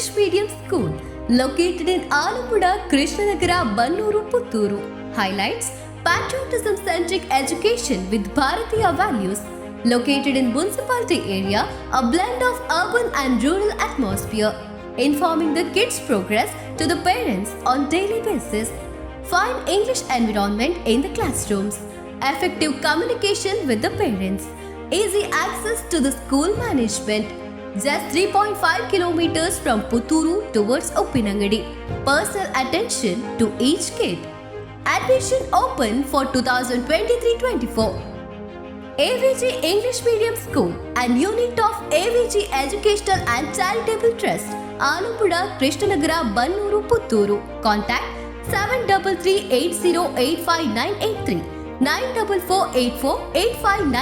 English Medium School, located in Alampuzha, Krishnanagara, Bannur, Puttur. Highlights: patriotism centric education with Bharatiya values. Located in municipality area, a blend of urban and rural atmosphere, informing the kids' progress to the parents on daily basis. Fine English environment in the classrooms, effective communication with the parents, easy access to the school management. Just 3.5 kilometers from Puttur towards Uppinangady. Personal attention to each kid. Admission open for 2023-24. AVG English Medium School and unit of AVG Educational and Charitable Trust, Alampuzha, Krishnanagara, Bannur, Puttur. Contact 7338085983, 94484859.